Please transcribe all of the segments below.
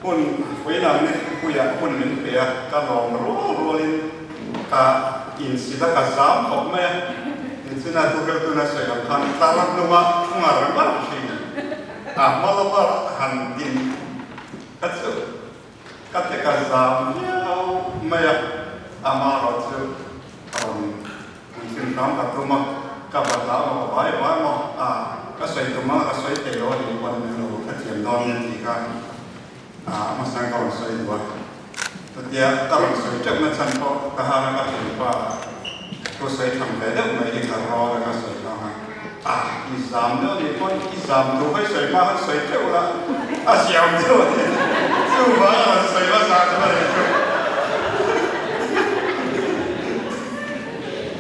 Hun vawiinah ni puiah hun min pe a, ka lawm rual rualin ka insit a, ka zam khawp mai a. Nichina thuhriltuna sawi ang khan tlar hnunga thu ngar ngar thin a hma lawka han din kha chu ka te ka zam viau mai a, amaherawh chu rawn puitling hram ka tum a, ka va hlau maw ka vai vai maw a, ka sawi tum a, ka sawi thei lo a nih pawn min lo hrethiam dawn nia tih kha a hmasang ka rawn sawi duh a, chutia ka rawn sawi teuh na chhan pawh ka hana ka thianpa thu sawi tham ve deuh mai hi ka rawl a ka sawi hlang a, a i zam deuh a nih pawn i zam thu kha i sawi hma khan sawi teuh la a siam deuh a ni, chuvang a rawn sawi hmasa chu a nih chu.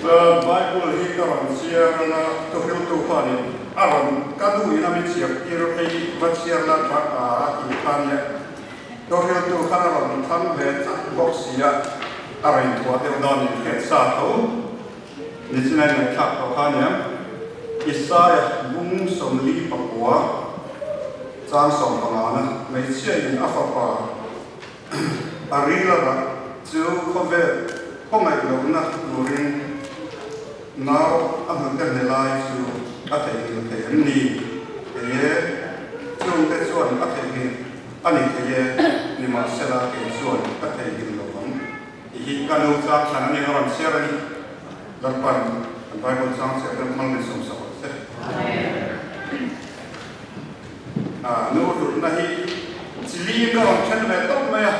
Chuan Bible hi ka rawn chhiar anga thuhriltu khanin a rawn ka duhin a mi chhiar tir phei va chhiar la tha a ti kha nia. Thuhriltu khan a rawn thlang ve chak bawk si a, a rawn inthuah deuh dawn in hriat sa tho. Nichina in ngaihthlak tawh kha nia. Isaiah bung 49 chang 15 na hmeichhia in a fapa A ril a rah chu khawvel khawngaih lohna turin nau a hnute hne lai chu a theihnghilh thei em ni? Thei e, chungte chuan a theihnghilh a ni thei e, nimahsela kei chuan ka theihnghilh lo vang tih hi ka nu chang thlan a ni, a rawn chhiar a ni. Lalpan kan Bible chang chhiar te hmang min sawmsak rawh se. Nu hlutna hi chili ka rawn then ve tawp mai a,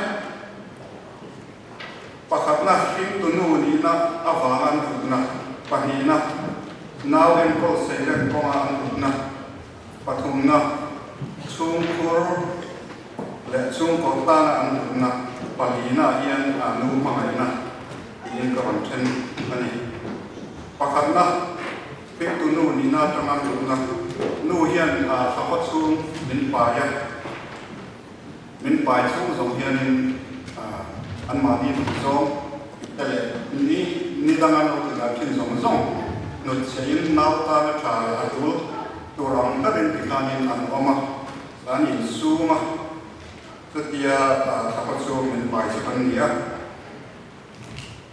pakhatna hringtu nu nihna avanga an hlutna, pahnihna nau enkawl seilen kawnga an hlutna, pathumna chhungkhur leh chhungkaw tana an hlutna, palina hian nu hmangaihna tiin ka rawn then a ni. Pakhatna. Hringtu nu nihna atanga hlutna nu hian thlakhaw chhung min pai a, min pai chhung zawng hianin anmahni duh zawng te leh ni ni danga lo ti dan thin zawng zawng hnut chhein nau tana tha leh a tul tur ang berin ti khanin an awm a, an insum a, chutia thlakhaw chhung min pai chu kan ni a.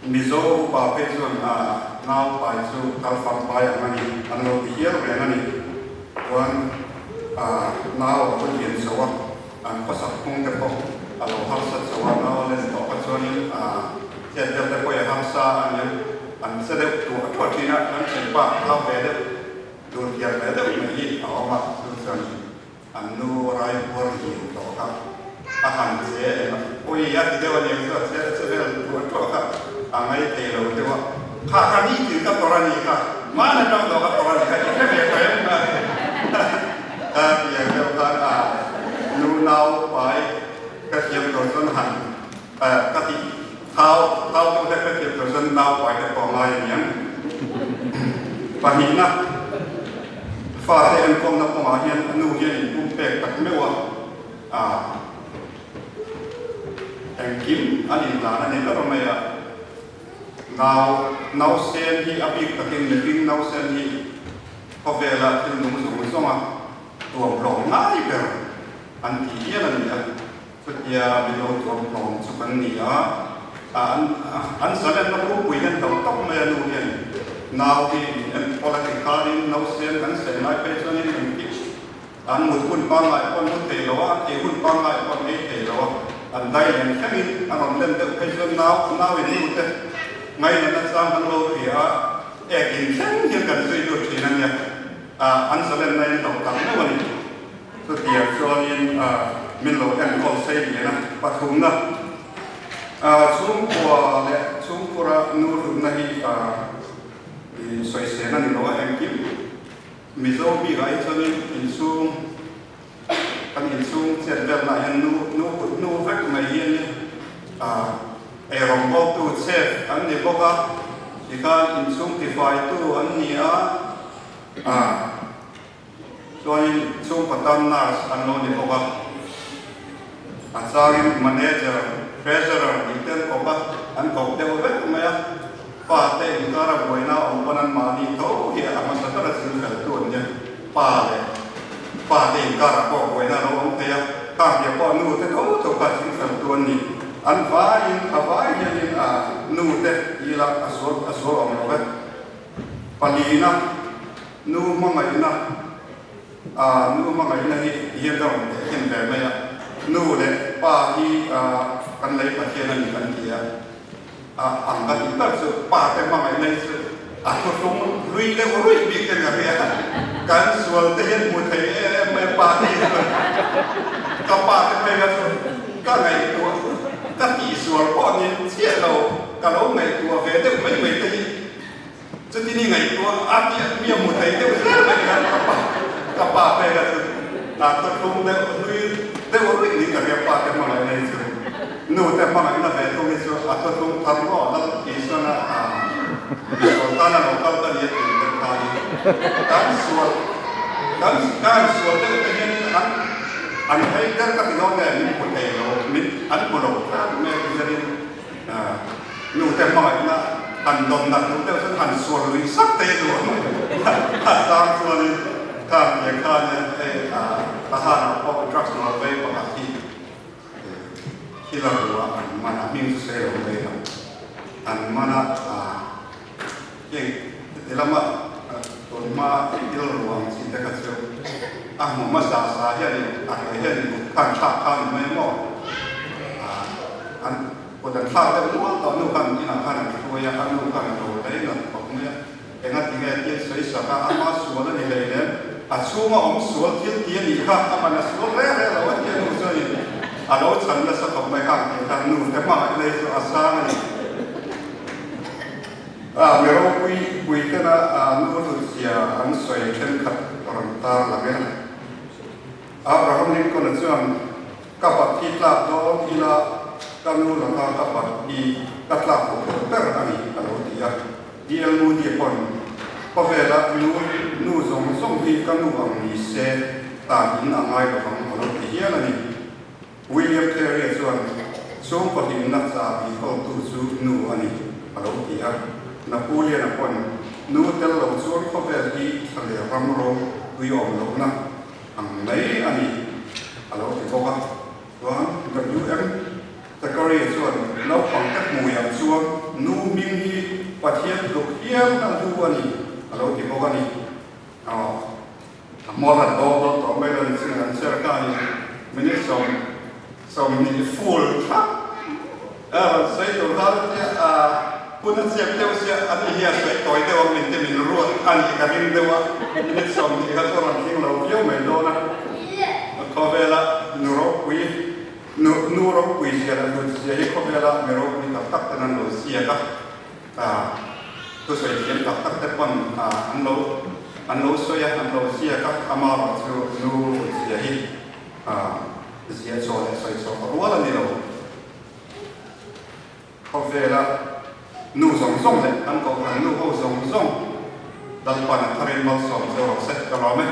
Mizo upa phei chuan a nau pai chu kal fang pai ang a ni, an lo ti hial reng a ni. Chuan a nau a lo lian chho a, an khawsak phung te pawh a lo harsa chho a, nau a len tawh kha chuanin a chet vel te pawh i harsa a nia, an che deuh tuah thuah thin a, kan thianpa thau ve deuh, dul hial ve deuh mai hi a awm a, chu chuan An nu raipuar lian tawh kha a han che em a, ui a ti deuh a niang chu a che che vel tuah tuah kha a ngai thei lo deuh a, kha kha ni tin ka tawrh a ni kha, hmaan atang tawh ka tawrh a ni kha i hre ve tawh em kha a ti ang deuh khan a nu nau pai ka thiam tur chuan han ka ti thau thau deuh hlek ka thiam tur chuan nau pai te pawh a ngai a niang. Pahnihna. Fate enkawlna kawngah hian a nu hian inpumpek tak meuh a, ah engkim an inhlan a ni ber mai a. Nau nausen hi a bik takin mihring nausen hi khawvela thil nung zawng zawnga tuamhlawm ngai ber an ti hial a ni a. Chutia min lo tuamhlawm chu kan ni a, an an zalenna pumpui hian hlauh tak mai a nu hian nau hi min enkawl a ti khanin nausen kan sawi lai phei chuanin engtik an mut hun pangngai pawh an mu thei lo a, an ei hun pangngai pawh an ei thei lo a, an dai len thlengin an rawn len deuh phei chuan nau nau in nu te ngainatna chang kan lo hria a, ek in thleng hian kan zui lut thin a nia, an zalenna in hlauh tak meuh a ni. Chutiang chuanin min lo enkawl sei lian a, pathumna chhungkua leh chhungkura nu hlutna hi sawisel a ni lo a, engkim Mizo bikah hi chuanin inchhung kan inchhung chet velnaah hian nu nu kut hnu vek mai hi a ni. Eirawngbawltu chef an ni bawk a, tikhan inchhung tifaitu an ni a. Chuanin chhungkaw tan nurse an lo ni bawk a, a changin manager, treasurer tih te an kawp a, an kawp deuh vek mai a. Pa te inkara buaina a awm pawn an mahni tho hi a hmasa ber a ching fel tu an nia. Pa leh pa te inkarah pawh buaina a lo awm thei a. Khang hia pawh nu te tho tho kha chingfel tu an ni. An vaiin a vai hianin a nu te ila a sual a sual awm lo ve. Palina nu hmangaihna a nu hmangaihna hi hian ka rawn tehkhin ve mai a. Nu leh pa hi kan lei Pathian a ni kan ti a. A ang ka tih tak chu pa te hmangaihna hi chu a thuthlung hlui deuh ruih bik hian ka hria. Kan sual te hian hmu thei em em mai a pa te hi chuan ka pa te phei kha chu ka ngaihtuah ka tihsual pawh ni chiah lo ka lo ngaihtuah ve deuh mai mai te hi chutin i ngaihtuah a tih mi a hmu thei deuh zel mai khan ka pa ka pa phei kha chu a thuthlung deuh hlui deuh ruih niin ka hria pa te hmangaihna hi chu. Nu te hmangaihna ve thung hi chu a thuthlung thar maw Lal Isua a misual tana lo kal ka ni a tih deuh khanin kan sual kan kan sual deuh te hian an an hei der ka ti dawn nge min hmu thei lo min an hmu lo tlat mai a ti hianin nu te hmangaihna han dawn nat duh deuh chuan han sual lui sak te duh a sang chuanin khan leh khanin hei a hanah pawh drugs lo vei pakhat hi Thil a hmu a, an man a, hming chu sawi lo mai lo. An man a, heng heti lama tunhma thil ruang chi te kha chu a hmu hmasa sa hianin a hlei hianin kut khan thlak kha a ni mai maw? An kut an thlak deuh nual tawh nu khan inah khan an hruai a, a nu khan a lo lei nat khawp mai a. Engati nge tih an sawi sak a, ama sual a ni hleinem, a chhunga awm sual thil ti a nih kha, aman a sual reng reng lo a ti a nu chuanin a lo chhan nasa khawp mai kha tih khan nu te hmangaih lei chu a sang a ni. A mi ropui pui tena nu hlutzia an sawi thenkhat rawn tar lang e. Abraham Lincoln-a chuan ka bat hi tlak dawn ila ka nu laka ka bat hi ka tlak huphurh ber a ni a lo ti a. DL Moody pawn khawvela nu nu zawng zawng hi ka nu ang ni se tan in a ngai lovang a lo ti hial a ni. William Carey-a chuan chhungkaw hlimna chabi hawltu chu nu a ni a lo ti a. Napoleon-a pawn nu tel lo chuan khawvel hi thla leh ram ro tui awm lohna ang mai a ni a lo ti bawk a. Chuan WM. Zakaria chuan naupang te hmuiah chuan nu hming hi Pathian tluk hial a hlu a ni a lo ti bawk a ni. Aw, a hmawr han dawk dawk tawh mai lo ni chin an share kha a ni. Minute 20 full thlap a rawn sawi tur kha a tia a hun a chep deuh sia a ni hi a sawi tawi deuh ang min te min ruat a nih ka ring deuh a, minute 20 kha chu a rawn thleng lo viau mai dawn a. Khawvela nu ropui Nu nu ropui zia leh hlut zia hi khawvela mi ropui tak tak ten an lo ziak a, thusawi thiam tak tak te pawn an lo an lo sawi a, an lo ziak a, amaherawh chu nu hlut zia hi ziah chhuah leh sawi chhuah ka rual a ni lo. Khawvela nu zawng zawng leh an kohhran nu ho zawng zawng Lalpan a tharin malsawm zeu rawh se ka lawm e.